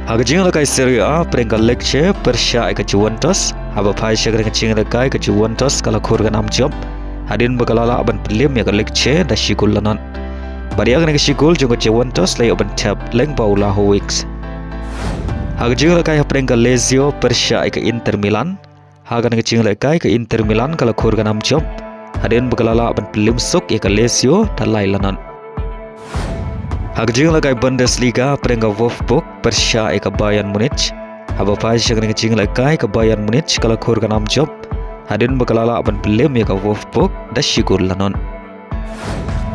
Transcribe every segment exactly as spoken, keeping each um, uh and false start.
Ha ka jinglehkai Serie A, pyrshah ka Lecce pyrshah ïa ka Juventus. Haba phai sha kane ka jinglehkai, ka Juventus ka la khur ka nam jop hadien ba ka la lah ban pynliem ïa ka Lecce da shi gol la nod. Bad ïa kane ka shi gol jong ka Juventus la ïoh ban thep lyngba u Vlahovic. Ha ka jinglehkai hapdeng ka Lazio pyrshah ïa ka Inter Milan. Ha kane ka jinglehkai, ka Inter Milan ka la khur ka nam jop hadien ba ka la lah ban pynliem suk ïa ka Lazio da lai la nod. Ha ka jinglehkai Bundesliga, pyrshah ka Wolfsburg pyrshah ïa ka Bayern Munich. Haba phai sha kane ka jinglehkai, ka Bayern Munich ka la khur ka nam jop hadien ba ka la lah ban pynliem ïa ka Wolfsburg da shi gol la nod.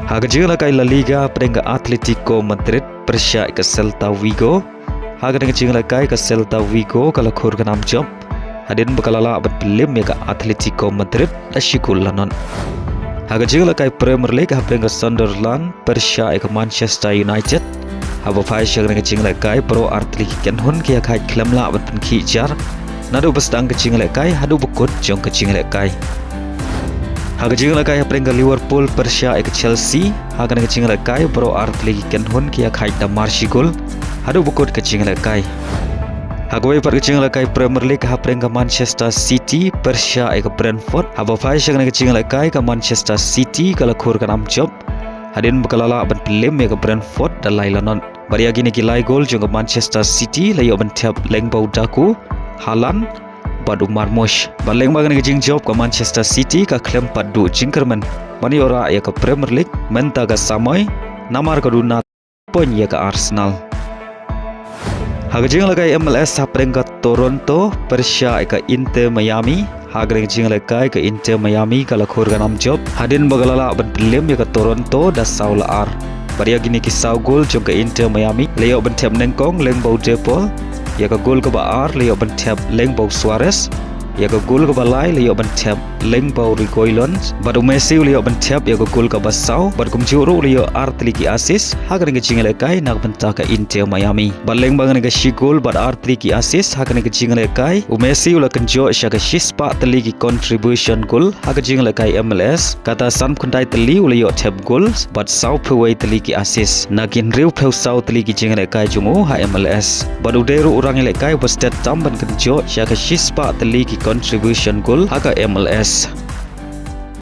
Ha ka jinglehkai La Liga, pyrshah ka Atletico Madrid pyrshah ïa ka Celta Vigo. Ha kane ka jinglehkai, ka Celta Vigo ka la khur ka nam jop hadien ba ka la lah ban pynliem ïa ka Atletico Madrid da shi gol la nod. Ha ka jinglehkai Premier League, hapdeng ka Sunderland pyrshah ïa ka Manchester United. Haba phai sha kane ka jinglehkai, baroh artylli ki kynhun ki ïakhaid khlem lah ban pynkhih jar naduh ba sdang ka jinglehkai haduh ba kut jong ka jinglehkai. Ha ka jinglehkai hapdeng ka Liverpool pyrshah ïa ka Chelsea. Ha kane ka jinglehkai, baroh artylli ki kynhun ki ïakhaid da mar shi gol haduh ba kut ka jinglehkai. Ha kawei pat ka jinglehkai Premier League, hapdeng ka Manchester City pyrshah ïa ka Brentford. Haba phai sha kane ka jinglehkai, ka Manchester City ka la khur ka nam jop hadien ba ka la lah ban pynliem ïa ka Brentford da lai la nod. Bad ïa kine ki lai gol jong ka Manchester City la ïoh ban thep lyngba u Doku, Haaland bad u Marmoush. Bad lyngba kane ka jingjop, ka Manchester City ka khlem pat duh jingkyrmen ban ïoh rah ïa ka Premier League, mynta ka samoi, namar ka duna point ïa ka Arsenal. Ha ka jinglehkai M L S, hapdeng ka Toronto pyrshah ïa ka Inter Miami. Ha kane ka jinglehkai, ka Inter Miami ka la khur ka nam jop hadien ba ka la lah ban pynliem ïa ka Toronto da saw la ar. Bad ïa kine ki saw gol jong ka Inter Miami la ïoh ban thep nyngkong lyngba u De Paul. Ïa ka gol kaba ar la ïoh ban thep lyngba u Suarez. Ïa ka gol kaba lai la ïoh ban thep lyngba u Reguilon. Bad u Messi u la ïoh ban thep ïa ka gol kaba saw. Bad kumjuh ruh u la ïoh artylli ki assist ha kane ka jinglehkai na ka bynta ka Inter Miami. Bad lyngba kane ka shi gol bad artylli ki assist ha kane ka jinglehkai, u Messi u la kynjoh sha ka shispah tylli ki contribution goal ha ka jinglehkai M L S. Kata sanphew khyndai tylli u la ïoh thep gol bad sawphew wei tylli ki assist na ki hynriewphew saw tylli ki jinglehkai jong u ha M L S. Bad u dei ruh u rangïalehkai uba stet tam ban kynjoh sha ka shispah tylli ki contribution goal ha ka M L S.